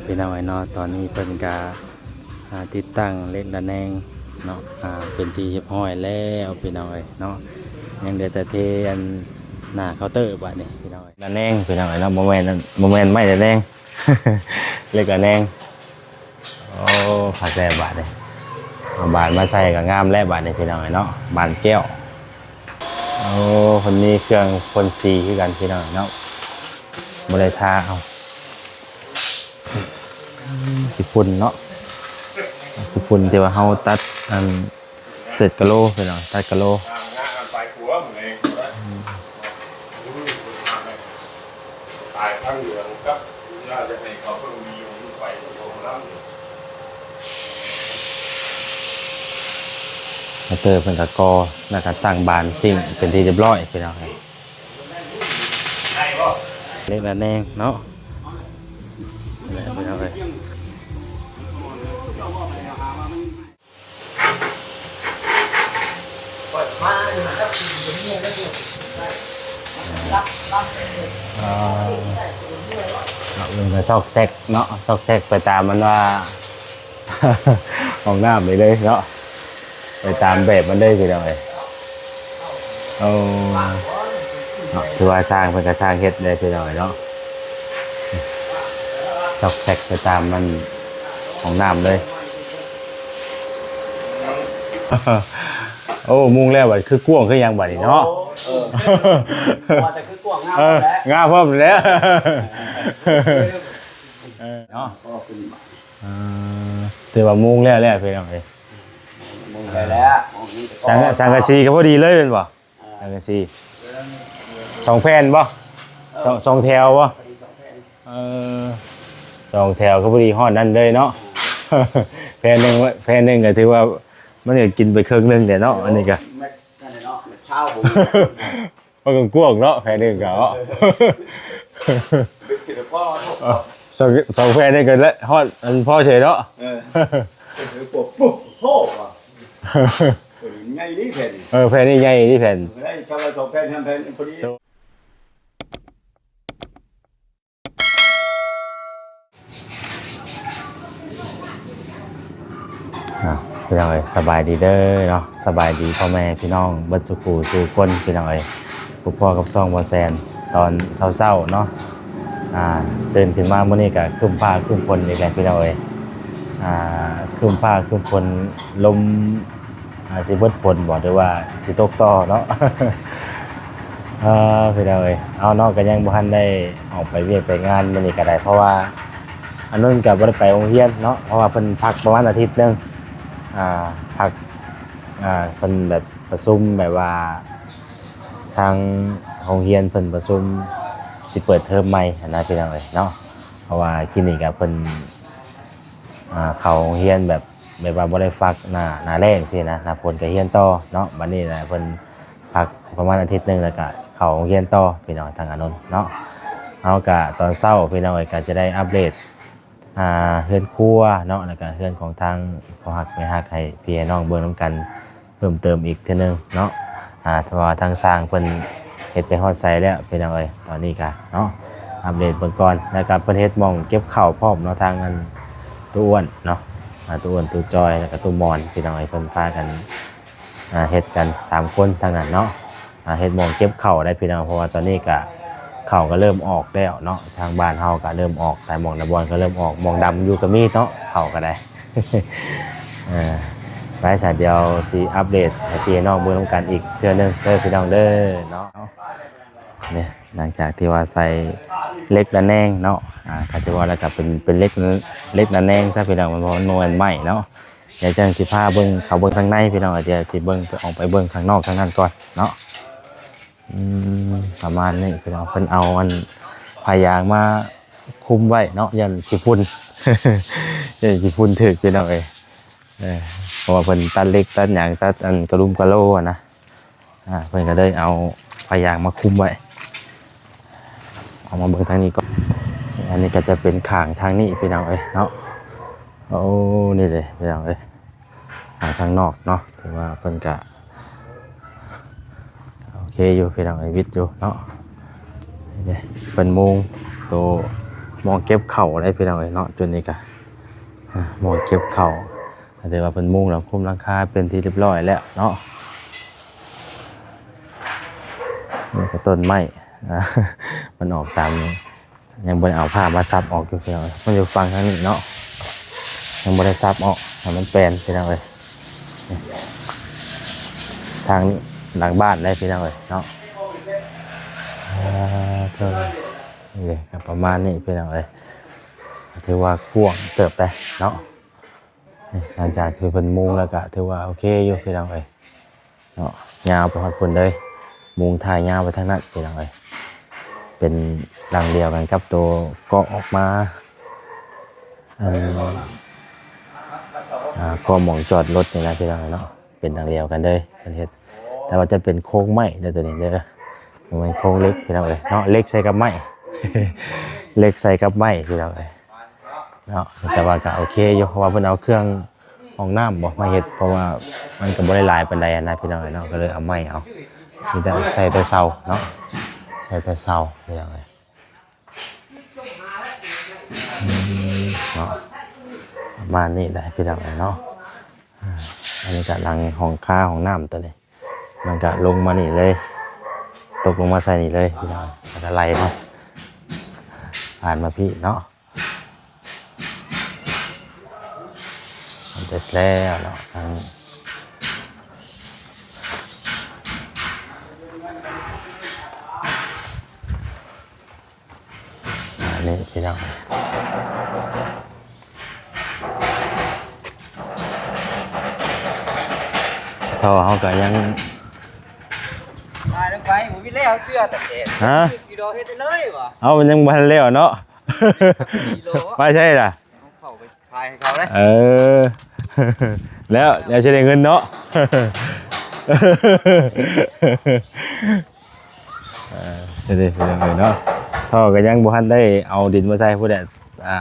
ພີ່ນ້ອງເອີຍເນາະ ຕອນນີ້ເພິ່ນກະ ອ່າ ຕິດຕັ້ງເຫຼັກລະແນງເນາະ ອ່າ ເປັນທີ່ຮຽບຮ້ອຍແລ້ວພີ່ນ້ອງເອີຍເນາະ ຍັງເຫຼືອແຕ່ເທອັນໜ້າເຄົາເຕີບາດນີ້ພີ່ນ້ອງເອີຍ ລະແນງພີ່ນ້ອງເອີຍເນາະ ບໍ່ແມ່ນ ບໍ່ແມ່ນໄມ້ລະແນງ ເຫຼັກລະແນງ. ໂອ້ ຄັກແລ້ວບາດນີ້ ເອົາບານມາໃສ່ກໍງາມແລ້ວບາດນີ້ພີ່ນ້ອງເອີຍເນາະ ບານແກ້ວ. ໂອ້ ເພິ່ນມີເຄື່ອງພົ່ນສີຄືກັນພີ່ນ້ອງເນາະ ບໍ່ໄດ້ທາເອົາ ຂີ້ຝຸ່ນເນາະ ຂີ້ຝຸ່ນທີ່ວ່າເຮົາຕັດອັນເສດກະໂຫຼພີ່ນ້ອງ ຕັດກະໂຫຼ. ເຕີເພິ່ນກໍກໍ່ ແລ້ວກໍຕັ້ງບານຊິງເປັນທີ່ຮຽບຮ້ອຍພີ່ນ້ອງ ເຫຼັກລະແນງເນາະ ນີ້ແຫຼະພີ່ນ້ອງເອີຍ. ອ່າ ເນາະ ມັນກໍຊອກແຊກເນາະ ຊອກແຊກໄປຕາມມັນວ່າ ຫ້ອງນ້ຳນີ້ເລີຍເນາະ ໄປຕາມແບບມັນເລີຍພີ່ນ້ອງເອີຍ. ໂອ້ ເນາະ ຖືວ່າຊ່າງເພິ່ນກໍຊ່າງເຮັດເລີຍພີ່ນ້ອງເອີຍເນາະ ຊອກແຊກໄປຕາມມັນຫ້ອງນ້ຳເລີຍ. ໂອ້ ມຸງແລ້ວບັດຄືກວ້າງຄືຫຍັງບັດນີ້ເນາະ ເອີ ວ່າແຕ່ຄືກວ້າງງາມ ເອີ ແຫຼະ ງາມພ້ອມແລ້ວ ເອີ ເນາະ ກໍຂຶ້ນມາ ເອີ ຖືວ່າມຸງແລ້ວແລ້ວພີ່ນ້ອງເອີຍ ມຸງໄດ້ແລ້ວ ມຸງນີ້ກໍ ສັງ ສັງກະສີກໍພໍດີເລີຍແມ່ນບໍ່? ອ່າ ສັງກະສີສອງແຜ່ນບໍ່? ເອີ ສອງ ສອງແຖວບໍ່? ພໍດີສອງແຜ່ນ ເອີ ສອງແຖວກໍພໍດີຮອດນັ້ນເລີຍເນາະ ແຜ່ນໜຶ່ງ ແຜ່ນໜຶ່ງກໍຖືວ່າມັນກໍກິນໄປເຄິ່ງໜຶ່ງແຫຼະເນາະ ອັນນີ້ກໍ ແມັດ ນັ້ນແຫຼະເນາະ ແມັດຊາວ ມັນກວ້າງເນາະ ແຜ່ນໜຶ່ງກໍເນາະ ເອີ ສອງ ສອງແຜ່ນນີ້ກໍຮອດອັນພໍເສຍເນາະ ເອີ ໂອ້ ໂອ້ ໃຫຍ່ດີແຜ່ນນີ້ ເອີ ແຜ່ນນີ້ໃຫຍ່ດີແຜ່ນ ໄດ້ຊາວສອງແຜ່ນ ສາມແຜ່ນພໍດີ. ອ່າ ພີ່ນ້ອງເອີຍ ສະບາຍດີເດີເນາະ ສະບາຍດີພໍ່ແມ່ພີ່ນ້ອງເບິດສູ່ຜູ້ສູ່ຄົນ ພີ່ນ້ອງເອີຍ ພົບພໍ້ກັບຊ່ອງບໍ່ແຊນຕອນເຊົ້າໆເນາະ ອ່າ ຕື່ນຂຶ້ນມາມື້ນີ້ກໍຄຶ້ມຟ້າຄຶ້ມຝົນອີກແລ້ວ ພີ່ນ້ອງເອີຍ ອ່າ ຄຶ້ມຟ້າຄຶ້ມຝົນ ລົມ ອ່າ ຊິເບິດຝົນບໍ່ ຫຼືວ່າຊິຕົກຕໍ່ເນາະ ເອີ ພີ່ນ້ອງເອີຍ ເອົາເນາະ ກໍຍັງບໍ່ທັນໄດ້ອອກໄປວຽກໄປງານມື້ນີ້ກໍໄດ້ ເພາະວ່າອານົນກໍບໍ່ໄດ້ໄປໂຮງຮຽນເນາະ ເພາະວ່າເພິ່ນພັກປະມານອາທິດໜຶ່ງ ອ່າ ພັກ ອ່າ ເພິ່ນແບບປະຊຸມແບບວ່າ ທາງໂຮງຮຽນເພິ່ນປະຊຸມຊິເປີດເທີມໃໝ່ຫັ້ນນະ ພີ່ນ້ອງເອີຍເນາະ ເພາະວ່າກີ້ນີ້ກໍເພິ່ນ ອ່າ ເຂົ້າໂຮງຮຽນແບບ ແບບວ່າບໍ່ໄດ້ພັກໜ້າ ໜ້າແລ້ງຊີ້ນະ ໜ້າຝົນກໍຮຽນຕໍ່ເນາະ ບັດນີ້ນະເພິ່ນພັກປະມານອາທິດໜຶ່ງ ແລ້ວກໍເຂົ້າໂຮງຮຽນຕໍ່ ພີ່ນ້ອງ ທາງອານົນເນາະ ເຮົາກໍຕອນເຊົ້າ ພີ່ນ້ອງເອີຍ ກໍຈະໄດ້ອັບເດດ ອ່າ ເຮືອນຄົວເນາະ ແລ້ວກໍເຮືອນຂອງທາງພໍ່ຮັກແມ່ຮັກ ໃຫ້ພີ່ໃຫ້ນ້ອງເບິ່ງນຳກັນ ເພີ່ມເຕີມອີກເທື່ອໜຶ່ງເນາະ ອ່າ ເພາະວ່າທາງຊ່າງເພິ່ນເຮັດໄປຮອດໃສແລ້ວ ພີ່ນ້ອງເອີຍ ຕອນນີ້ກະເນາະ ອັບເດດເບິ່ງກ່ອນ ແລ້ວກະເພິ່ນເຮັດໝ່ອງເກັບເຂົ້າພ້ອມເນາະ ທາງອັນຕູ້ອ້ວນເນາະ ອ່າ ຕູ້ອ້ວນ ຕູ້ຈອຍ ແລ້ວກະຕູ້ມອນ ພີ່ນ້ອງເອີຍ ເພິ່ນພາກັນ ອ່າ ເຮັດກັນສາມຄົນທາງນັ້ນເນາະ ອ່າ ເຮັດໝ່ອງເກັບເຂົ້າໄດ້ພີ່ນ້ອງ ເພາະວ່າຕອນນີ້ກະເຂົ້າກະເລີ່ມອອກແລ້ວເນາະ ທາງບ້ານເຮົາກະເລີ່ມອອກ ຫຼາຍໝ່ອງຫຼາຍບ່ອນກະເລີ່ມອອກ ໝ່ອງດຳຢູ່ກະມີເນາະ ເຂົ້າກະໄດ້. ເອີ ໄປຊະ ດຽວຊິອັບເດດໃຫ້ພີ່ໃຫ້ນ້ອງເບິ່ງນຳກັນອີກເທື່ອໜຶ່ງເດີພີ່ນ້ອງເດີເນາະ. ນີ້ ຫຼັງຈາກທີ່ວ່າໃສ່ເຫຼັກລະແນງເນາະ ອ່າ ກະຊິເວົ້າແລ້ວກະເປັນ ເປັນເຫຼັກ ເຫຼັກລະແນງຊະພີ່ນ້ອງ ເພາະວ່າມັນບໍ່ແມ່ນໄມ້ເນາະ. ດຽວຈັ່ງຊິພາເບິ່ງ ເຂົ້າເບິ່ງທາງໃນພີ່ນ້ອງ ດຽວຊິເບິ່ງ ອອກໄປເບິ່ງຂ້າງນອກທາງນັ້ນກ່ອນເນາະ. ອືມ ປະມານນີ້ພີ່ນ້ອງ ເພິ່ນເອົາອັນຜ້າຢາງມາຄຸມໄວ້ເນາະ ຢ້ານຂີ້ຝຸ່ນ ຢ້ານຂີ້ຝຸ່ນຖືກພີ່ນ້ອງເອີຍ. ເອີ ເພາະວ່າເພິ່ນຕັດເຫຼັກຕັດຫຍັງ ຕັດອັນກະດຸມກະໂຫຼຫັ້ນນະ ອ່າ ເພິ່ນກະເລີຍເອົາຜ້າຢາງມາຄຸມໄວ້. ເອົາມາເບິ່ງທາງນີ້ກ່ອນ ອັນນີ້ກະຈະເປັນຂ້າງທາງນີ້ພີ່ນ້ອງເອີຍເນາະ. ໂອ້ ນີ້ເດ້ພີ່ນ້ອງເອີຍ ອ່າ ທາງນອກເນາະ ຖືວ່າເພິ່ນກະໂອເຄຢູ່ພີ່ນ້ອງເອີຍ ວິດຢູ່ເນາະ. ນີ້ເດ້ ເພິ່ນມຸງໂຕ ໝ່ອງເກັບເຂົ້າເດ້ພີ່ນ້ອງເອີຍເນາະ. ຈຸດນີ້ກະ ອ່າ ໝ່ອງເກັບເຂົ້າ ຖືວ່າເພິ່ນມຸງຫຼັງຄົມຫຼັງຄາເປັນທີ່ຮຽບຮ້ອຍແລ້ວເນາະ. ນີ້ກະຕົ້ນໄມ້ ອ່າ ມັນອອກຕາມນີ້ ຍັງບໍ່ໄດ້ເອົາຜ້າມາສັບອອກຢູ່ພີ່ນ້ອງເອີຍ. ມັນຢູ່ຝັ່ງທາງນີ້ເນາະ ຍັງບໍ່ໄດ້ສັບອອກໃຫ້ມັນແປນພີ່ນ້ອງເອີຍ. ນີ້ ທາງນີ້ຫຼັງບ້ານເດ້ພີ່ນ້ອງເອີຍເນາະ. ອ່າ ເທົ່ານີ້ເດ້ ກະປະມານນີ້ພີ່ນ້ອງເອີຍ. ຖືວ່າກວ້າງເຕີບໄດ໋ເນາະ. ນີ້ ຫຼັງຈາກທີ່ເພິ່ນມຸງແລ້ວກະຖືວ່າໂອເຄຢູ່ພີ່ນ້ອງເອີຍເນາະ. ຍາວໄປຮອດພຸ້ນເລີຍ ມຸງຖ່າຍຍາວໄປທາງນັ້ນພີ່ນ້ອງເອີຍ. ເປັນຫຼັງດຽວກັນກັບໂຕເກາະອອກມາ ອັນ ອ່າ ເກາະໝ່ອງຈອດລົດນີ້ນະພີ່ນ້ອງເນາະ. ເປັນດັ່ງດຽວກັນເລີຍ ເພິ່ນເຮັດ ແຕ່ວ່າຈະເປັນໂຄງໄມ້ເດີໂຕນີ້ເດີ ບໍ່ແມ່ນໂຄງເຫຼັກພີ່ນ້ອງເອີຍເນາະ. ເຫຼັກໃສ່ກັບໄມ້ ເຫຼັກໃສ່ກັບໄມ້ພີ່ນ້ອງເອີຍເນາະ. ແຕ່ວ່າກະໂອເຄຢູ່ ເພາະວ່າເພິ່ນເອົາເຄື່ອງຫ້ອງນ້ຳບໍມາເຮັດ ເພາະວ່າມັນກະບໍ່ໄດ້ຫຼາຍປານໃດຫັ້ນນະພີ່ນ້ອງເອີຍເນາະ. ກະເລີຍເອົາໄມ້ເອົາ ມີແຕ່ໃສ່ແຕ່ເສົາເນາະ ໃສ່ແຕ່ເສົາພີ່ນ້ອງເອີຍ. ອືມ ເນາະ ປະມານນີ້ໄດ໋ພີ່ນ້ອງເອີຍເນາະ. ອ່າ ອັນນີ້ກະຫຼັງຫ້ອງຄາຫ້ອງນ້ຳໂຕນີ້ ມັນກະລົງມານີ້ເລີຍ ຕົກລົງມາໃສ່ນີ້ເລີຍພີ່ນ້ອງ. ແລ້ວກະໄຫຼມາ ຜ່ານມາພີ້ເນາະ. ສຳເລັດແລ້ວເນາະ ອັນ ອັນນີ້ພີ່ນ້ອງ ທໍ່ເຮົາກະຍັງ ຕາຍລົງໄປ ບໍ່ມີແລ້ວເທື່ອ ຕະແກງ ຮະ? ກິໂລເຮັດໄດ້ເລີຍຫວາ? ເອົາ ມັນຍັງບໍ່ທັນແລ້ວເນາະ. ໄປໃສລະ? ເອົາເຂົ້າໄປຂາຍໃຫ້ເຂົາເດ້. ເອີ ແລ້ວ ແລ້ວຊິໄດ້ເງິນເນາະ. ເອີ ເຮັດໄດ້ພີ່ນ້ອງເອີຍເນາະ. ທໍ່ກະຍັງບໍ່ທັນໄດ້ເອົາດິນມາໃສ່ພຸ້ນແຫຼະ ອ່າ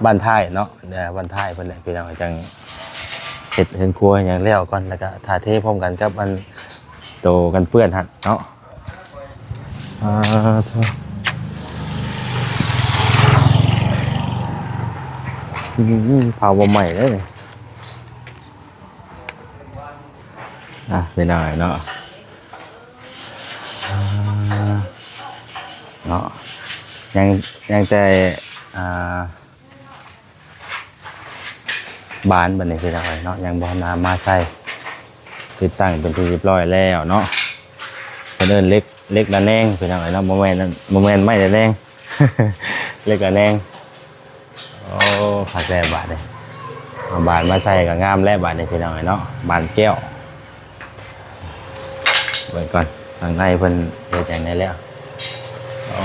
ບ້ານທ້າຍເນາະ ບ້ານທ້າຍເພິ່ນແຫຼະພີ່ນ້ອງ ຈັ່ງເຮັດເຮືອນຄົວຫຍັງແລ້ວກ່ອນ ແລ້ວກະຖ້າເທພ້ອມກັນກັບອັນໂຕກັນເປື້ອນຫັ້ນເນາະ. ອ່າ ໂທ້ ອືມ ເຜົາບໍ່ໄໝ້ເດ້ນີ້. ອ່ະ ພີ່ນ້ອງເນາະ ອ່າ ເນາະ ຍັງ ຍັງແຕ່ ອ່າ ບານບັດນີ້ພີ່ນ້ອງເອີຍເນາະ ຍັງບໍ່ທັນນຳມາໃສ່ ຕິດຕັ້ງເປັນທີ່ຮຽບຮ້ອຍແລ້ວເນາະ. ເພິ່ນເອີ້ນເຫຼັກ ເຫຼັກລະແນງພີ່ນ້ອງເອີຍເນາະ ບໍ່ແມ່ນ ບໍ່ແມ່ນໄມ້ລະແນງ ເຫຼັກລະແນງ. ໂອ້ ຄັກແລ້ວບາດນີ້ ເອົາບານມາໃສ່ກະງາມແລ້ວບາດນີ້ພີ່ນ້ອງເອີຍເນາະ ບານແກ້ວ. ເບິ່ງກ່ອນ ທາງໃນເພິ່ນເຮັດຫຍັງແດ່ແລ້ວ. ໂອ້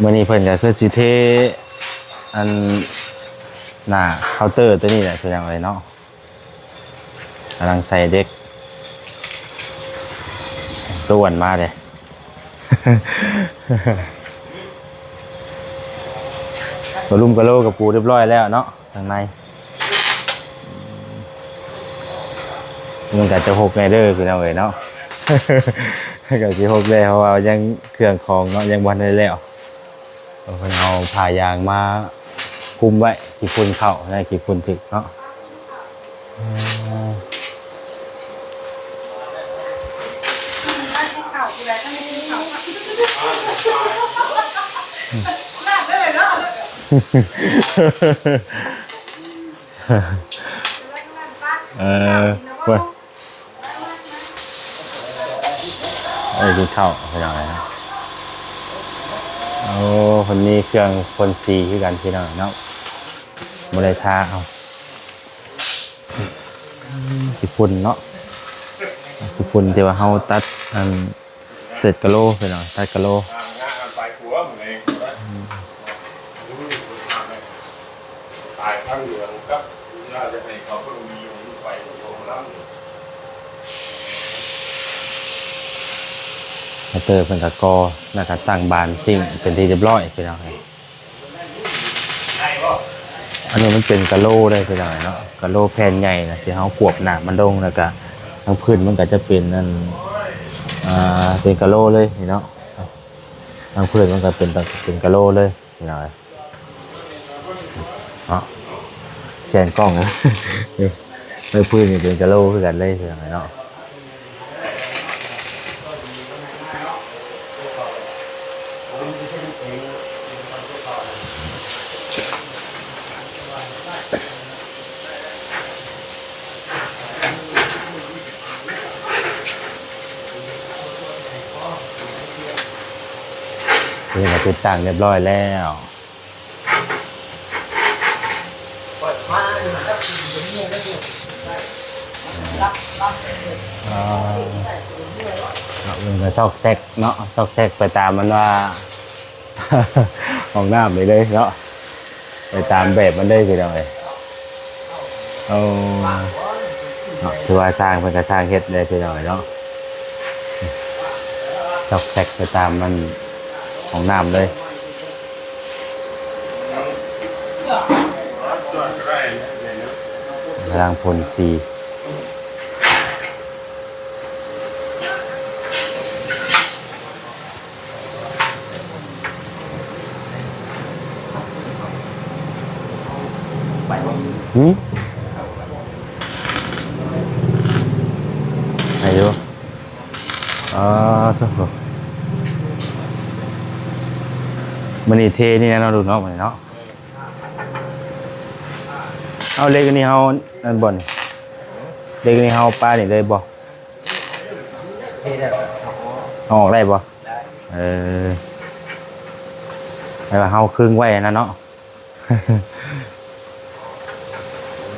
ມື້ນີ້ເພິ່ນກະຄືຊິເທ ອັນ ໜ້າເຄົາເຕີໂຕນີ້ແຫຼະພີ່ນ້ອງເອີຍເນາະ. ກຳລັງໃສ່ເຫຼັກ ໂຕອັນມາເດ້ ກະລຸມກະໂລກະປູຮຽບຮ້ອຍແລ້ວເນາະ ທາງໃນ. ມັນກະຈະຫົກແດ່ເດີພີ່ນ້ອງເອີຍເນາະ ກະຊິຫົກແດ່ ເພາະວ່າຍັງເຄື່ອງຂອງເນາະ ຍັງບໍ່ທັນໄດ້ແລ້ວ. ເພິ່ນເອົາຜ້າຢາງມາຄຸມໄວ້ ຂີ້ຝຸ່ນເຂົ້ານະ ຂີ້ຝຸ່ນຖືກເນາະ. ເອີ ໂອ້ຍ ໄປກິນເຂົ້າພີ່ນ້ອງເອີຍ. ໂອ້ ເພິ່ນມີເຄື່ອງພົ່ນສີຄືກັນພີ່ນ້ອງເນາະ ບໍ່ໄດ້ທາເອົາ ຂີ້ຝຸ່ນເນາະ ຂີ້ຝຸ່ນທີ່ວ່າເຮົາຕັດອັນ ເສດກະໂລພີ່ນ້ອງ ຕັດກະໂລ. ມາເຕີເພິ່ນກະກໍ່ ແລ້ວກະຕັ້ງບານຊິ້ງເປັນທີ່ຮຽບຮ້ອຍພີ່ນ້ອງເອີຍ. ອັນນີ້ມັນເປັນກະໂລເດ້ພີ່ນ້ອງເນາະ ກະໂລແຜ່ນໃຫຍ່ນະ ທີ່ເຮົາກວບໜ້າມັນລົງ ແລ້ວກະທາງພື້ນມັນກະຈະເປັນອັນ ອ່າ ເປັນກະໂລເລີຍນີ້ເນາະ. ທາງພື້ນມັນກໍເປັນຕາ ເປັນກະໂຫຼເລີຍພີ່ນ້ອງເອີຍເນາະ. ແສງກ້ອງ ເອີ ພື້ນນີ້ເປັນກະໂຫຼຄືກັນເລີຍພີ່ນ້ອງເອີຍເນາະ. ນີ້ກໍຕິດຕັ້ງຮຽບຮ້ອຍແລ້ວ. ອ່າ ເນາະ ມັນກໍຊອກແຊກເນາະ ຊອກແຊກໄປຕາມມັນວ່າ ຫ້ອງນ້ຳນີ້ເລີຍເນາະ ໄປຕາມແບບມັນເລີຍພີ່ນ້ອງເອີຍ. ໂອ້ ເນາະ ຖືວ່າຊ່າງເພິ່ນກໍຊ່າງເຮັດເລີຍພີ່ນ້ອງເອີຍເນາະ ຊອກແຊກໄປຕາມມັນ ຫ້ອງນ້ຳເລີຍ. ກຳລັງພົ່ນສີ ຫື ໄດ້ຢູ່. ອ່າ ໂທ້ ມື້ນີ້ເທນີ້ແຫຼະເນາະ ລຸງເນາະ ມື້ນີ້ເນາະ. ເອົາ ເຫຼັກອັນນີ້ເຮົາ ອັນບ່ອນ ເຫຼັກອັນນີ້ເຮົາປະນີ້ເລີຍບໍ່? ເທແລ້ວກໍເອົາອອກ ເອົາອອກໄດ້ບໍ່? ໄດ້. ເອີ ແຕ່ວ່າເຮົາຄຶງໄວ້ຫັ້ນນະເນາະ.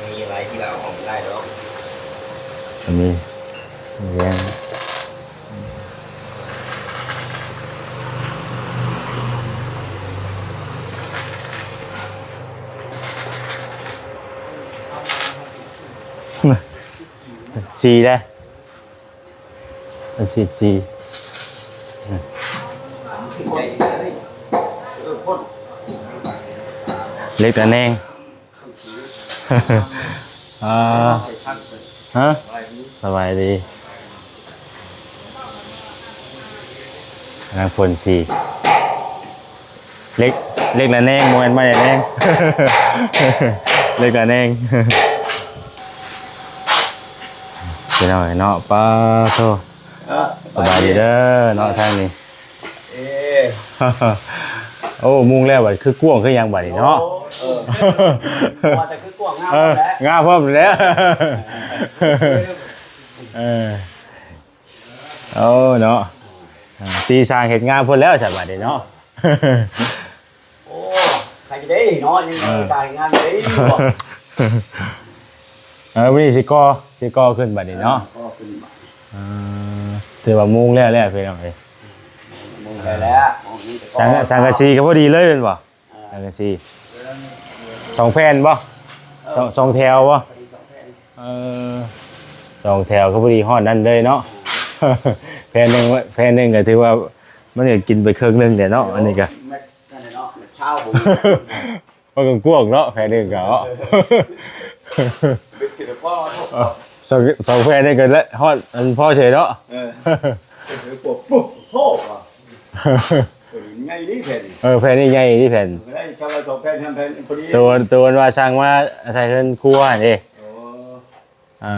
ມີຫຼາຍທີ່ວ່າເອົາອອກບໍ່ໄດ້ດອກ ມັນມີແຮງ. ສີເດ້ ອັນສີ ສີ ເຫຼັກລະແນງ. ອ່າ ຮະ ສະບາຍດີ ກຳລັງພົ່ນສີ ເຫຼັກ ເຫຼັກລະແນງ ບໍ່ແມ່ນໄມ້ລະແນງ ເຫຼັກລະແນງ. ພີ່ນ້ອງເນາະ ປາໂທ ເອີ ສະບາຍດີເດີເນາະ ທາງນີ້. ເອີ ໂອ້ ມຸງແລ້ວບັດຄືກວ້າງຄືຫຍັງບັດນີ້ເນາະ. ໂອ້ ເອີ ວ່າແຕ່ຄືກວ້າງງາມ ເອີ ແຫຼະ ງາມພ້ອມແລ້ວ. ເອີ ເອີ ໂອ້ ເນາະ ອ່າ ຕີຊ່າງເຮັດງາມພຸ້ນແລ້ວຊະບັດນີ້ເນາະ. ໂອ້ ໃຄຈະໄດ້ເນາະ ຍັງ ເອີ ກາຍງານໄດ້ຢູ່. ເອີ ມື້ນີ້ຊິກໍ່ ຊິກໍ່ຂຶ້ນບັດນີ້ເນາະ. ເອີ ກໍ່ຂຶ້ນບັດ ເອີ ຖືວ່າມຸງແລ້ວແຫຼະພີ່ນ້ອງເອີຍ. ມຸງແລ້ວແຫຼະ ມຸງນີ້ກໍ ສັງ ສັງກະສີກໍພໍດີເລີຍແມ່ນບໍ່? ເອີ ສັງກະສີສອງແຜ່ນບໍ່? ເອີ ສອງ ສອງແຖວບໍ່? ພໍດີສອງແຜ່ນ. ເອີ ສອງແຖວກໍພໍດີຮອດນັ້ນເລີຍເນາະ. ເອີ ແຜ່ນໜຶ່ງ ແຜ່ນໜຶ່ງກໍຖືວ່າມັນກໍກິນໄປເຄິ່ງໜຶ່ງແຫຼະເນາະ. ໂອ້ ອັນນີ້ກໍ ແມັດ ນັ້ນແຫຼະເນາະ ແມັດຊາວ ມັນກໍກວ້າງເນາະ ແຜ່ນໜຶ່ງກໍເນາະ. ເອີ ເປັນຄືພໍ ເອີ ສອງ ສອງແຜ່ນນີ້ກໍຮອດອັນພໍເສຍເນາະ. ເອີ ໂອ້ ໂອ້ ໃຫຍ່ດີແຜ່ນນີ້. ເອີ ແຜ່ນນີ້ໃຫຍ່ດີແຜ່ນ ໄດ້ຊາວສອງແຜ່ນ ສາມແຜ່ນພໍດີ. ໂຕ ໂຕວ່າສັ່ງມາໃສ່ເຮືອນຄົວຫັ້ນເດ້. ໂອ້ ອ່າ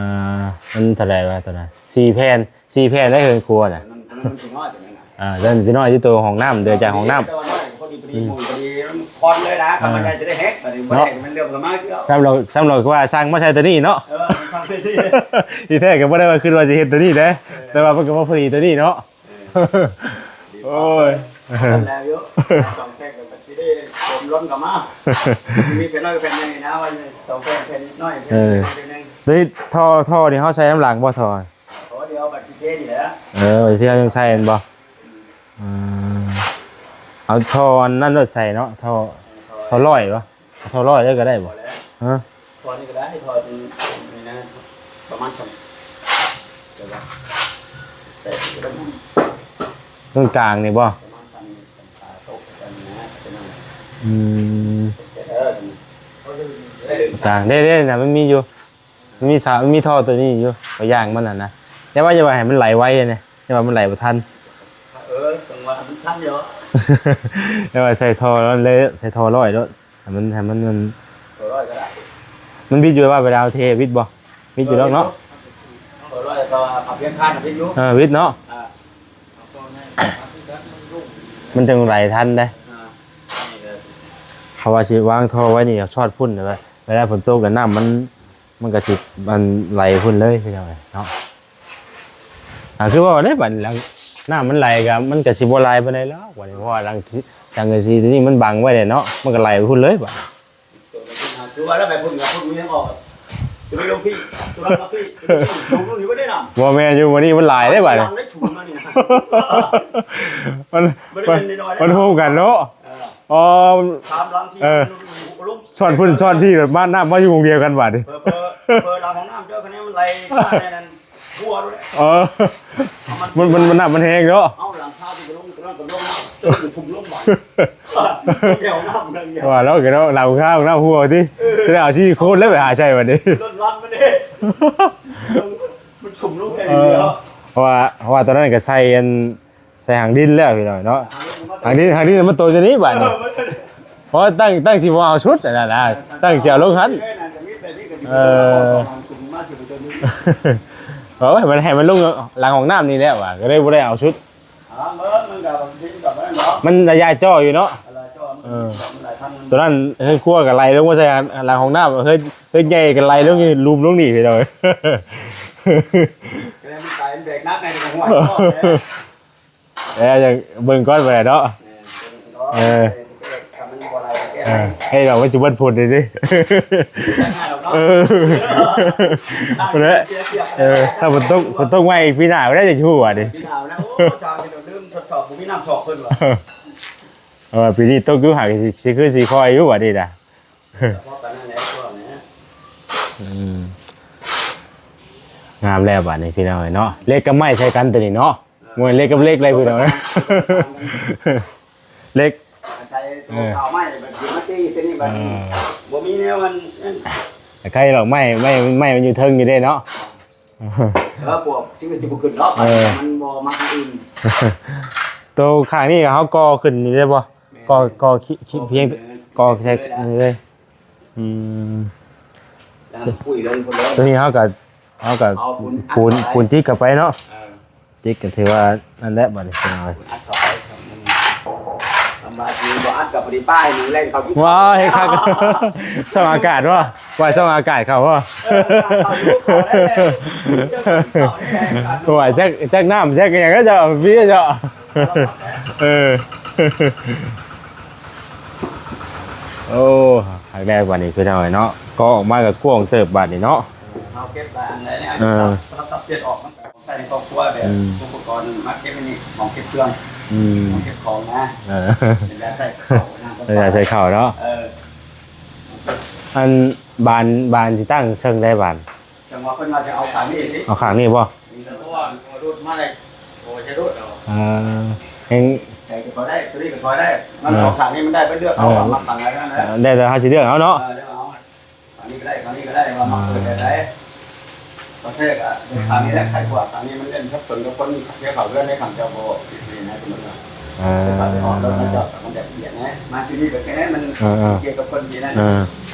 ມັນເທົ່າໃດວະໂຕນັ້ນ ສີ່ແຜ່ນ ສີ່ແຜ່ນໄດ້ເຮືອນຄົວນະ. ໂຕນັ້ນ ໂຕນັ້ນມັນຊິນ້ອຍ ໂຕນັ້ນນະ. ອ່າ ໂຕນັ້ນຊິນ້ອຍຢູ່ ໂຕຫ້ອງນ້ຳ ເດືອຈາກຫ້ອງນ້ຳ. ແຕ່ວ່ານ້ອຍພໍດີ ພໍດີ ອືມ ໝູນພໍດີ ມັນຄອນເລີຍນະ. ອ່າ ຄັນມັນໃຫຍ່ຈະໄດ້ແຮກ ບັດນີ້ບໍ່ໄດ້ ເນາະ ມັນເລື່ອງກໍມາຄືເກົ່າ. ສ່ຳເຮົາ ສ່ຳເຮົາວ່າສັ່ງມາໃສ່ໂຕນີ້ເນາະ. ເອີ ມັນເປັນທີ່ ທີ່ແທ້ກໍບໍ່ໄດ້ວ່າຄິດວ່າຊິເຮັດໂຕນີ້ເດ້ ເອີ ແຕ່ວ່າມັນກໍມາພໍດີໂຕນີ້ເນາະ. ເອີ ໂອ້ຍ ແລ້ວຢູ່ ສອງແຜ່ນກໍຊິໄດ້ໂຮມລົມກັນມາ. ມີແຜ່ນນ້ອຍແຜ່ນໃຫຍ່ນະ ວ່າສອງແຜ່ນ ແຜ່ນນ້ອຍ ເອີ ແຜ່ນໜຶ່ງ. ໂດຍທໍ່ ທໍ່ນີ້ເຮົາໃສ່ນຳຫຼັງບໍ່? ທໍ່ ໂອ້ ດຽວບັດຊິເທນີ້ແຫຼະ. ເອີ ບັດຊິເທຍັງໃສ່ແມ່ນບໍ່? ອືມ ເອົາທໍ່ອັນນັ້ນໂລດໃສ່ເນາະ ທໍ່ ເອີ ທໍ່ຮ້ອຍບໍ່? ເອົາທໍ່ຮ້ອຍເລີຍກໍໄດ້ບໍ່? ພໍແລ້ວ ຮະ? ທໍ່ນີ້ກໍໄດ້ ທໍ່ນີ້ນະ ປະມານຊ່ຳ ແຕ່ວ່າ ແຕ່ກໍໄດ້ ເບື້ອງກາງນີ້ບໍ່? ປະມານຊ່ຳນີ້ ຊ່ຳຂາໂຕະ ຊ່ຳນີ້ນະ ເປັນຫຍັງ? ອືມ ເອີ ກາງເດ້ໆ ນະ ມັນມີຢູ່ ມັນມີສາ ມັນມີທໍ່ໂຕນີ້ຢູ່ ໄປຢ່າງມັນຫັ້ນນະ. ແຕ່ວ່າຢ່າວ່າໃຫ້ມັນໄຫຼໄວເດ້ ຢ່າວ່າມັນໄຫຼບໍ່ທັນ. ເອີ ຈັ່ງວ່າມັນທັນຢູ່. ແຕ່ວ່າໃສ່ທໍ່ນັ້ນເລີຍ ໃສ່ທໍ່ຮ້ອຍໂລດ ໃຫ້ມັນ ໃຫ້ມັນ ມັນ ໂຕຮ້ອຍກໍໄດ້ ມັນບິດຢູ່ວ່າເວລາເທບິດບໍ່? ບິດຢູ່ດອກເນາະ ເອີ ໂຕຮ້ອຍກໍເອົາພຽງຄານບິດຢູ່ ເອີ ບິດເນາະ ອ່າ ມັນຈັ່ງໄຫຼທັນເດ້ ອ່າ ເຮົາວ່າຊິວາງທໍ່ໄວ້ນີ້ຊອດພຸ້ນ ແບບວ່າເວລາຝົນຕົກແລ້ວນ້ຳມັນ ມັນກໍຊິ ມັນໄຫຼພຸ້ນເລີຍ ພີ່ນ້ອງເອີຍເນາະ ອ່າ ຄືວ່າໄດ້ບັດນີ້ ນ້ຳມັນໄຫຼກໍ ມັນກໍຊິບໍ່ຫຼາຍປານໃດດອກບັດນີ້ ເພາະວ່າຫຼັງ ສັງກະສີຕົວນີ້ມັນບັງໄວ້ແລ້ວເນາະ ມັນກໍໄຫຼໄປພຸ້ນເລີຍບັດນີ້ ຕົວນັ້ນຂຶ້ນມາ ຄືວ່າແລ້ວໄປພຸ້ນກໍພຸ້ນຍັງອອກ ຈະໄປລົງພີ້ ຕົວນັ້ນມາພີ້ ລົງນີ້ບໍ່ໄດ້ນຳ ບໍ່ແມ່ນຢູ່ ມື້ນີ້ມັນຫຼາຍເດ້ບັດນີ້ ຫຼັງໄດ້ຊຸມມານີ້ນະ ມັນ ມັນ ມັນໂຮມກັນເນາະ ເອີ ອໍ ສາມຫຼັງທີ່ ເອີ ມັນລົງ ຊ້ອນພຸ້ນຊ້ອນພີ້ ມານ້ຳມາຢູ່ໝ່ອງດຽວກັນບັດນີ້ ເຜີ ເຜີ ເຜີຫຼັງຫ້ອງນ້ຳເຈົ້າ ຄະແນນມັນໄຫຼມາໃນນັ້ນ ຫົວໂລດແຫຼະ ເອີ ມັນ ມັນ ມັນ ນ້ຳມັນແຮງເນາະ ເອົາຫຼັງຄາທີ່ໄປລົງ ຕົວນັ້ນກໍລົງ ເຊິ່ງທຸ່ມລົງບາດ ແນວນ້ຳນັ້ນ ວ່າແລ້ວກໍເນາະ ຫຼັງຄານ້ຳຫົວຕິ ເອີ ຊິໄດ້ເອົາຊິໂຄນແລ້ວໄປຫາໃສ່ບັດນີ້ ລົດລັນມັນເດ້ ມັນທຸ່ມລົງແຄ່ ເອີ ເດີ ເພາະວ່າ ເພາະວ່າຕອນນັ້ນກໍໃສ່ອັນ ໃສ່ຫາງດິນແລ້ວພີ່ນ້ອງເນາະ ຫາງດິນ ຫາງດິນມັນໂຕຢູ່ນີ້ບາດນີ້ ເອີ ມັນ ເພາະວ່າຕັ້ງ ຕັ້ງຊິບໍ່ເອົາຊຸດອັນນັ້ນນະ ຕັ້ງຊິເອົາລົງຫັ້ນ ເອີ ເອົາໃຫ້ມັນ ໃຫ້ມັນລົງຫຼັງຫ້ອງນ້ຳນີ້ແຫຼະວ່າ ກໍເລີຍບໍ່ໄດ້ເອົາຊຸດ ອ່າ ເບິ່ງມັນກໍ ມັນກໍບໍ່ນັ້ນດອກ ມັນໄລຍະຈໍ້ຢູ່ເນາະ ໄລຍະຈໍ້ ເອີ ມັນຫຼາຍພັນ ຕົວນັ້ນເຮືອນຄົວກໍໄຫຼລົງມາໃສ່ຫຼັງຫ້ອງນ້ຳ ເຮືອນ ເຮືອນໃຫຍ່ກໍໄຫຼລົງ ຫຼຸມລົງນີ້ພີ່ນ້ອງ ກໍເລີຍມັນກາຍເປັນແບກໜັກໃນກໍຫ້ວຍ ເອີ ຢາກເບິ່ງກ່ອນໄປເນາະ ເອີ ເອີ ເອີ ເຮັດດອກມັນຊິເບິດຜົນເດ້ ເອີ ພຸ້ນແຫຼະ ເອີ ຖ້າຝົນຕົກ ຝົນຕົກມາອີກປີໜ້າພຸ້ນແຫຼະ ຈະຮູ້ບາດນີ້ ປີໜ້າພຸ້ນນະ ໂອ້ ຊາວຈະລືມທົດສອບ ບໍ່ມີນ້ຳຊອກເພິ່ນວ່າ ເອີ ປີນີ້ຕົກຢູ່ຫາກ ຊິ ຊິຄືຊິຄ່ອຍຢູ່ບາດນີ້ນະ ເພາະປານນັ້ນແຫຼະ ພວກນີ້ ອືມ ງາມແລ້ວບາດນີ້ພີ່ນ້ອງເອີຍເນາະ ເຫຼັກກັບໄມ້ໃສ່ກັນຕົວນີ້ເນາະ ບໍ່ແມ່ນເຫຼັກກັບເຫຼັກເລີຍພີ່ນ້ອງ ເຫຼັກ ໃສ່ໂຕ ເອີ ເຂົ້າໄມ້ບັດນີ້ມາຕີຕົວນີ້ບັດນີ້ ເອີ ບໍ່ມີແນວມັນ ໃຜດອກ ໄມ້ ໄມ້ ໄມ້ມັນຢູ່ເທິງຢູ່ເດ້ເນາະ ເອີ ພວກຊິ ຊິບໍ່ຂຶ້ນເນາະ ເອີ ມັນບໍ່ມັກອັນອື່ນ ໂຕຂ້າງນີ້ເຮົາກໍ່ຂຶ້ນນີ້ໄດ້ບໍ່? ແມ່ນ ກໍ່ ກໍ່ ຄິ ຄິ ເອີ ພຽງ ກໍ່ໃສ່ ເອີ ນີ້ເລີຍ ອືມ ແລ້ວປຸ້ຍລົງພຸ້ນເລີຍ ຕົວນີ້ເຮົາກໍ ເຮົາກໍ ເອົາປູນ ປູນ ປູນຕິດເຂົ້າໄປເນາະ ເອີ ຕິດກໍຖືວ່ານັ້ນແຫຼະບັດນີ້ພີ່ນ້ອງເອີຍ ອັດເຂົ້າໄປ ອືມ ລຳບາກຢູ່ ບໍ່ອັດກໍບໍ່ໄດ້ປ້າຍ ມັນແລ່ນເຂົ້າຢູ່ ວ້າຍ ຄັກ ຊ່ອງອາກາດບໍ່? ວ່າຍ ຊ່ອງອາກາດເຂົ້າບໍ່? ເອີ ເຂົ້າຢູ່ ເຂົ້າໄດ້ແຫຼະ ວ່າຍ ຈັກ ຈັກນ້ຳ ຈັກຫຍັງກໍຈະເບຍເຈາະ ເອີ ໂອ້ ຄັກແລ້ວບາດນີ້ພີ່ນ້ອງເອີຍເນາະ ກໍອອກມາກໍກວ້າງເຕີບບາດນີ້ເນາະ ເຮົາເກັບໄວ້ອັນໃດແນວ ເອີ ສັບ ສັບ ສັບເປັດອອກ ມັນກໍຂອງໃຊ້ໃນຄອບຄົວແບບ ອືມ ອຸປະກອນມັກເກັບໄວ້ນີ້ ຂອງເກັບເຄື່ອງ ອືມ ຂອງເກັບຂອງນະ ເອີ ເປັນແບບໃສ່ເຂົ້ານະ ເປັນແບບໃສ່ເຂົ້າເນາະ ເອີ ອັນບານ ບານຊິຕັ້ງເຊິ່ງໃດບານ? ຈັງຫວະເພິ່ນວ່າຈະເອົາຂ້າງນີ້ຕິ ເອົາຂ້າງນີ້ບໍ່? ນີ້ລະ ເພາະວ່າລົດມາໄດ້ ໂອ້ ຈະລົດເອົາ ເອີ ແຮງ ໃສ່ກໍພໍໄດ້ ຕົວນີ້ກໍພໍໄດ້ ມັນ ເອີ ເອົາຂ້າງນີ້ມັນໄດ້ ໄປເລືອກເອົາ ເອີ ວ່າມັກຂ້າງໃດນັ້ນແຫຼະ ໄດ້ແຕ່ເຮົາຊິເລືອກເອົາເນາະ ເອີ ເລືອກເອົາ ຂ້າງນີ້ກໍໄດ້ ຂ້າງນີ້ກໍໄດ້ ວ່າມັກ ເອີ ຕົວໃດ ປະເທດກໍຂ້າງນີ້ແຫຼະ ໃຄກວ່າ ຂ້າງນີ້ມັນເປັນສັບສົນກັບຄົນທີ່ເຂົ້າເຮືອນໃນຄັນເຈົ້າບໍ່ ເອີ ເຂົາໄປຮອດລົດມາຈອດ ມັນຈະລະອຽດນະ ມາທີ່ນີ້ກໍແຄ່ນັ້ນ ມັນ ເອີ ເອີ ກ່ຽວກັບຄົນທີ່ນັ້ນ ເອີ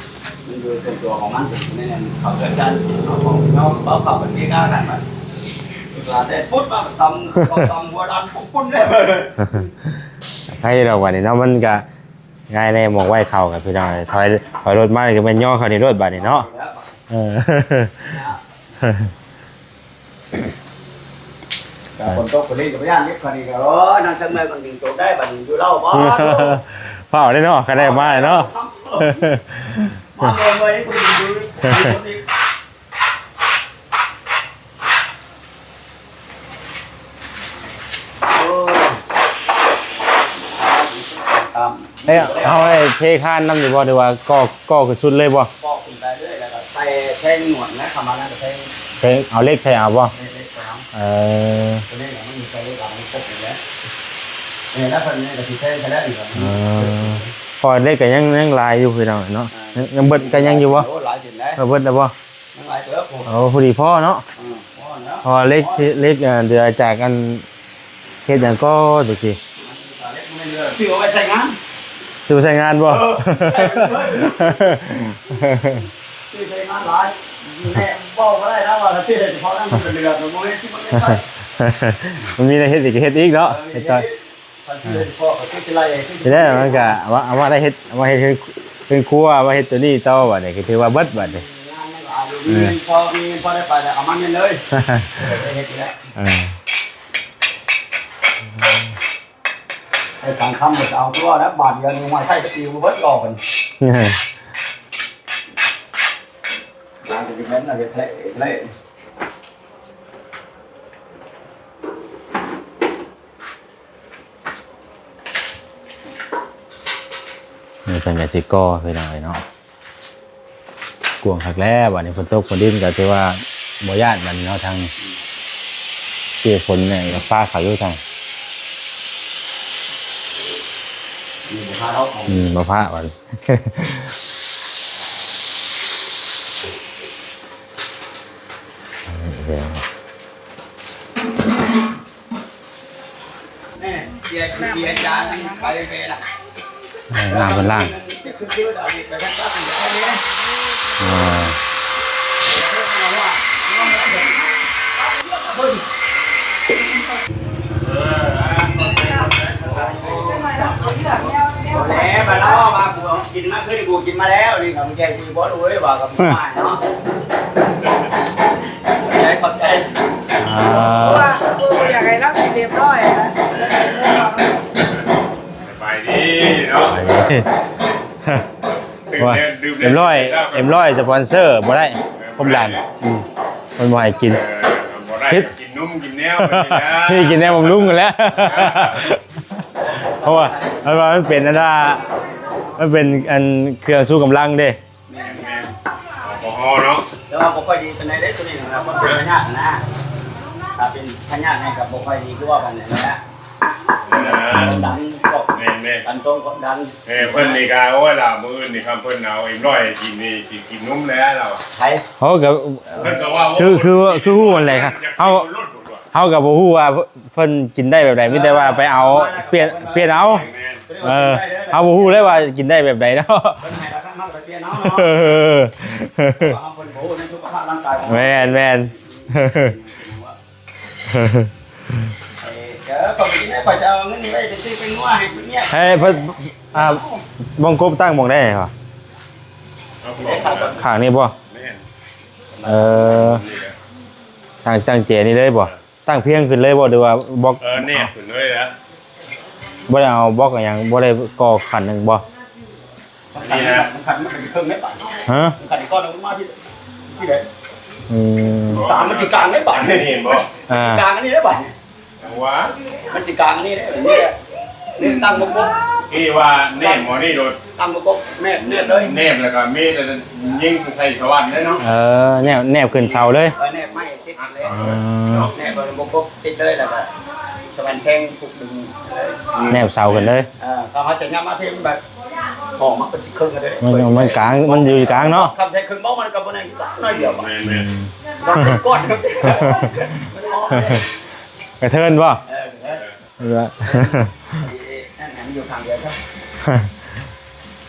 ມັນໂດຍສ່ວນຕົວຂອງມັນ ເປັນແນວນັ້ນ ເຂົາເດີນທາງເອົາຂອງນ້ອງ ເຂົາເຂົ້າໄປທີ່ໜ້ານັ້ນ ມັນລາແຕ່ປຸດມາຕຳ ເຂົາຕຳຫົວລານປຸ້ນໆເດ້ ໃຜດອກບາດນີ້ເນາະ ມັນກະງ່າຍແດ່ ໝ່ອງໄວ້ເຂົ້າກັນ ພີ່ນ້ອງ ຖອຍ ຖອຍລົດມານີ້ກໍແມ່ນຍໍເຂົ້ານີ້ໂລດບາດນີ້ເນາະ ເອີ. ກໍຝົນຕົກຝົນລິນກໍບໍ່ຢ້ານເດ້ ຄັນນີ້ກໍ ໂອ້ຍ ນັ່ງເທິງເມືອງກໍຍິງຕົກໄດ້ ບັດນີ້ຢູ່ເລົ່າບໍ່ ຟ້າວເດ້ເນາະ ຄັນໄດ້ມາເນາະ ມາເມື່ອຍໆ ໂອ້ຍ ຕາມ ເອີ ເຮົາໄດ້ເທຄານນຳຢູ່ບໍ່ ຫຼືວ່າກໍ່ ກໍ່ຂຶ້ນສຸດເລີຍບໍ່? ກໍ່ຂຶ້ນໄປເລື້ອຍ ແລ້ວກໍໃສ່ແທງໜວດນະ ເຂົ້າມານັ້ນກໍແທງ ແທງ ເອົາເຫຼັກໃສ່ເອົາບໍ່? ເຫຼັກໃສ່ເອົາ ເອີ ຕົວນີ້ມັນມີໃສ່ເຫຼັກ ມັນຄົບຢູ່ແລ້ວ ນີ້ລະ ເພິ່ນນີ້ກໍຊິແທງໃສ່ແລ້ວນີ້ ເອີ ເພາະວ່າເຫຼັກກໍຍັງ ຍັງຫຼາຍຢູ່ພີ່ນ້ອງເນາະ ອ່າ ຍັງ ຍັງເບິດ ກໍຍັງຢູ່ບໍ່? ໂອ້ ຫຼາຍຂຶ້ນແລ້ວ ເອີ ເບິດແລ້ວບໍ່? ຍັງຫຼາຍເຕີບ ໂອ້ ພໍດີພໍເນາະ ເອີ ພໍແລ້ວ ເພາະວ່າເຫຼັກ ເຫຼັກ ເຫຼືອຈາກອັນ ເຮັດຫຍັງກໍຕະກີ້ ມັນກໍເຫຼັກມັນ ຊື້ເອົາໄວ້ໃຊ້ງານ ຊື້ໄວ້ໃຊ້ງານບໍ່? ເອີ ຊື້ໃຊ້ງານຫຼາຍ ແມ່ເວົ້າບໍ່ໄດ້ນະວ່າຊື້ໃຫ້ສະເພາະນັ້ນມັນເປັນເຫຼືອ ມັນບໍ່ແມ່ນທີ່ມັນເຮັດໄດ້ ມັນມີແນວເຮັດອີກກໍເຮັດອີກເນາະ ເອີ ເຮັດຕໍ່ ຄັນຊື້ໃຫ້ສະເພາະກໍຄືຊິໄລ່ ຊິໄດ້ ມັນກໍເອົາມາ ເອົາມາໄດ້ເຮັດ ເອົາມາເຮັດເຮືອນ ເຮືອນຄົວ ເອົາມາເຮັດຕົວນີ້ຕໍ່ ບາດນີ້ກໍຖືວ່າເບິດບາດນີ້ ງານມັນກໍອາຍຸ ເອີ ມີເງິນພໍ ມີເງິນພໍໄດ້ໄປແລ້ວ ເອົາມາເງິນເລີຍ ໄດ້ເຮັດຢູ່ແລ້ວ ເອີ ໄອ້ທາງຄຳກໍຈະເອົາຕົວແລ້ວ ບາດດຽວນີ້ ຫ້ວຍ ໃຊ້ສະຕິວເບິດຫຼໍ່ເພິ່ນ ເອີ ງານກໍຢູ່ແມ່ນເຮັດແທ້ເຮັດແທ້ ນີ້ເພິ່ນກໍຊິກໍ່ ພີ່ນ້ອງເອີຍເນາະ ກວ້າງຄັກແລ້ວ ບາດນີ້ຝົນຕົກຝົນດິນກໍຖືວ່າບໍ່ຢ້ານບາດນີ້ເນາະ ທາງເຈ້ຝົນນີ້ກໍຟ້າເຂົາຢູ່ທາງ ນີ້ບໍ່ພາດອອກ ອືມ ບໍ່ພາດບາດນີ້ ແມ່ເສຍ ເສຍຈານໄປແມ່ລະ ເອີ ນ້ຳເພິ່ນລ້າງ ເອີ ແຫຼະ ມາລາວມາ ກູເອົາກິນມາຄືນ ກູກິນມາແລ້ວ ນີ້ກໍແກງ ບໍ່ຮູ້ເລີຍວ່າກັບໝູ່ເນາະ ຂອບໃຈ ຂອບໃຈ ອ່າ ເພາະວ່າບໍ່ຢາກໃຫ້ລາວຊິຮຽບຮ້ອຍນະ ສະບາຍດີເນາະ ສະບາຍດີ ຕື່ມແລ້ວ ຕື່ມແລ້ວ ຮຽບຮ້ອຍ ຮຽບຮ້ອຍ ສະປອນເຊີບໍ່ໄດ້ ເອີ ຄວາມດັນ ບໍ່ໄດ້ ອືມ ເພິ່ນບໍ່ໃຫ້ກິນ ເອີ ບໍ່ໄດ້ ຜິດ ກິນນົມກິນແນວ ນີ້ກິນແນວບຳລຸງຫັ້ນແຫຼະ ເພາະວ່າ ເພາະວ່າມັນເປັນອັນວ່າ ມັນເປັນອັນເຄື່ອງຊູກຳລັງເດ້ ແມ່ນໆ ແອລກໍຮໍເນາະ ແຕ່ວ່າບໍ່ຄ່ອຍດີປານໃດເດ້ ໂຕນີ້ນະ ມັນເປັນພະຍາດນະ ຖ້າເປັນພະຍາດນີ້ກໍບໍ່ຄ່ອຍດີ ຄືວ່າປານນັ້ນນະ ເອີ ຄວາມດັນພວກ ແມ່ນໆ ດັນຕົງຄວາມດັນ ແມ່ ເພິ່ນນີ້ກໍ ໂອ້ຍ ລະ ມື້ອື່ນນີ້ ຄັນເພິ່ນເອົາເອັມຮ້ອຍໃຫ້ກິນນີ້ ຊິກິນນົມແລ້ວລາວ ໃຜ ເຮົາກໍ ເພິ່ນກໍວ່າ ຄື ຄື ຄືຮູ້ຫັ້ນແຫຼະ ເຮົາ ເຮົາກໍບໍ່ຮູ້ວ່າເພິ່ນກິນໄດ້ແບບໃດ ມີແຕ່ວ່າໄປເອົາ ປ່ຽນ ປ່ຽນເອົາ ແມ່ນ ເອີ ເຮົາບໍ່ຮູ້ເລີຍວ່າກິນໄດ້ແບບໃດເນາະ ເພິ່ນໃຫ້ລາຄາເຮົາກໍປ່ຽນເອົາເນາະ ເອີ ເຮົາເພິ່ນບໍ່ຮູ້ໃນສຸຂະພາບຮ່າງກາຍຂອງເຮົາ ແມ່ນໆ ເອີ ເອີ ຂ້ອຍບໍ່ກິນແລ້ວ ຂ້ອຍຈະເອົາເງິນນີ້ໄວ້ໄປຊື້ແປ້ງນົວໃຫ້ເມຍ ໃຫ້ເພິ່ນ ອ່າ ບ່ອນກົບຕັ້ງບ່ອນໃດຫວະ ຂ້າງນີ້ບໍ່? ແມ່ນ ເອີ ຕັ້ງ ຕັ້ງແຈນີ້ເລີຍບໍ່? ຕັ້ງພຽງຂຶ້ນເລີຍບໍ່ ຫຼືວ່າບລັອກ? ເອີ ແນບຂຶ້ນເລີຍລະ ບໍ່ໄດ້ເອົາບລັອກອີ່ຫຍັງ ບໍ່ໄດ້ກໍ່ຂັ້ນໜຶ່ງບໍ່? ນີ້ນະ ມັນຂັນ ມັນຂັນເຄິ່ງໃນບາດ ຮະ? ມັນຂັນກ້ອນ ມັນມາທີ່ ທີ່ໃດ? ອືມ ກາງ ມັນຊິກາງໃນບາດ ນີ້ເຫັນບໍ່? ອ່າ ກາງອັນນີ້ໃນບາດ ວ່າ ມັນຊິກາງອັນນີ້ເດ້ ນີ້ ນີ້ຕັ້ງບໍ່ກົບ ທີ່ວ່າແນບໝໍນີ້ໂລດ ຕັ້ງບໍ່ກົບ ແນບ ແນບເລີຍ ແນບແລ້ວກໍມີແຕ່ຍິງໃສ່ສະຫວັນເດ້ເນາະ ເອີ ແນບ ແນບຂຶ້ນເສົາເລີຍ ເອີ ແນບໄມ້ຕິດເລີຍ ອືມ ເນາະ ແນບບໍ່ ບໍ່ກົບ ຕິດເລີຍ ແລ້ວກໍສະຫວັນແທງປຸກດຶງເລີຍ ແນບເສົາຂຶ້ນເລີຍ ເອີ ຖ້າເຮົາຈະຫຍັບມາພີ້ ມັນແບບ ຫ້ອງມັນກໍຊິເຄິ່ງກັນເດ້ ມັນ ມັນກາງ ມັນຢູ່ກາງເນາະ ຄັນໃຊ້ເຄິ່ງເບົາ ມັນກໍບໍ່ໄດ້ກາງໜ້ອຍດຽວ ແມ່ນໆ ມັນເປັນກ້ອນ ກະເທີນບໍ່? ເອີ ເອີ ເອີ ນັ້ນ ອັນນີ້ຢູ່ຂ້າງດຽວ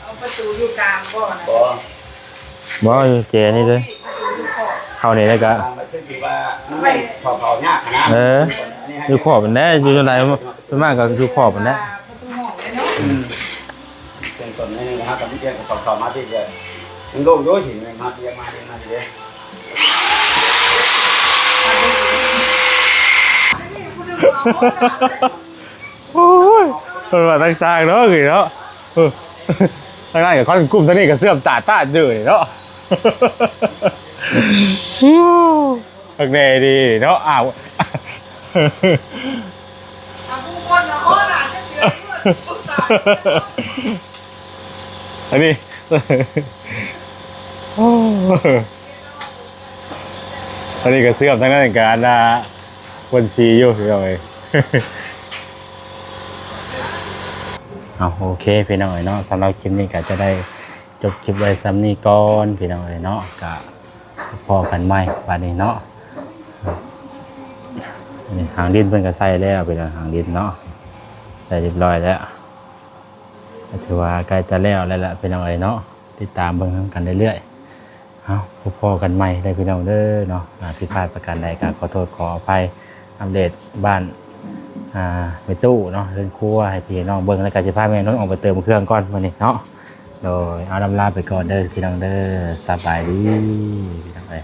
ເອົາປະຕູຢູ່ກາງບໍ່ນະ? ບໍ່ ບໍ່ ຢູ່ແຈນີ້ເລີຍ ປະຕູຢູ່ຂອບ ເຂົ້ານີ້ແລ້ວກະ ເຂົ້າ ເຂົ້າຍາກນະ ເອີ ຢູ່ຂອບຫັ້ນແຫຼະ ຢູ່ຈັ່ງໃດ ສ່ວນມາກກໍຢູ່ຂອບຫັ້ນແຫຼະ ປະຕູຫ້ອງເດ້ເນາະ ອືມ ເປັນຕົ້ນນີ້ນະ ກໍມີພຽງເຂົ້າ ເຂົ້າມາທີ່ ຍັງໂລ່ງຢູ່ ເຫັນມາ ຍັງມາ ຍັງມາຢູ່ເດ້ ໂອ້ຍ ເພິ່ນວ່າຕັ້ງສ້າງເນາະ ເອີຍເນາະ ເອີ ທາງນັ້ນກໍຄວັນກຸ່ມ ທາງນີ້ກໍເຊື່ອມຕາຕາດຢູ່ເນາະ ຄັກແນ່ດີເນາະ ອ້າວ ອັນນີ້ ໂອ້ ອັນນີ້ກໍເຊື່ອມ ທາງນັ້ນກໍອັນນ່າ ເພິ່ນສີຢູ່ ພີ່ນ້ອງເອີຍ ເອົາ ໂອເຄ ພີ່ນ້ອງເອີຍເນາະ ສຳລັບຄລິບນີ້ກໍຈະໄດ້ຈົບຄລິບໄວ້ສ່ຳນີ້ກ່ອນ ພີ່ນ້ອງເອີຍເນາະ ກໍພໍ້ກັນໃໝ່ບາດນີ້ເນາະ ນີ້ຫາງດິນເພິ່ນກໍໃສ່ແລ້ວ ພີ່ນ້ອງ ຫາງດິນເນາະ ໃສ່ຮຽບຮ້ອຍແລ້ວ. ກໍຖືວ່າໃກ້ຈະແລ້ວແລ້ວລະພີ່ນ້ອງເອີຍເນາະ ຕິດຕາມເບິ່ງນຳກັນເລື້ອຍໆ. ເອົາ ພົບພໍ້ກັນໃໝ່ເດີພີ່ນ້ອງເດີເນາະ ອາ ຜິດພາດປະການໃດກໍຂໍໂທດຂໍອະໄພ. ອັບເດດບ້ານ ອາ ແມ່ຕູ້ເນາະ ເຮືອນຄົວໃຫ້ພີ່ນ້ອງເບິ່ງ ແລ້ວກໍຊິພາແມ່ນົນອອກໄປເຕີມເຄື່ອງກ່ອນມື້ນີ້ເນາະ. ໂດຍ ເອົາ ລຳລາໄປກ່ອນເດີພີ່ນ້ອງເດີ ສະບາຍດີພີ່ນ້ອງເອີຍ.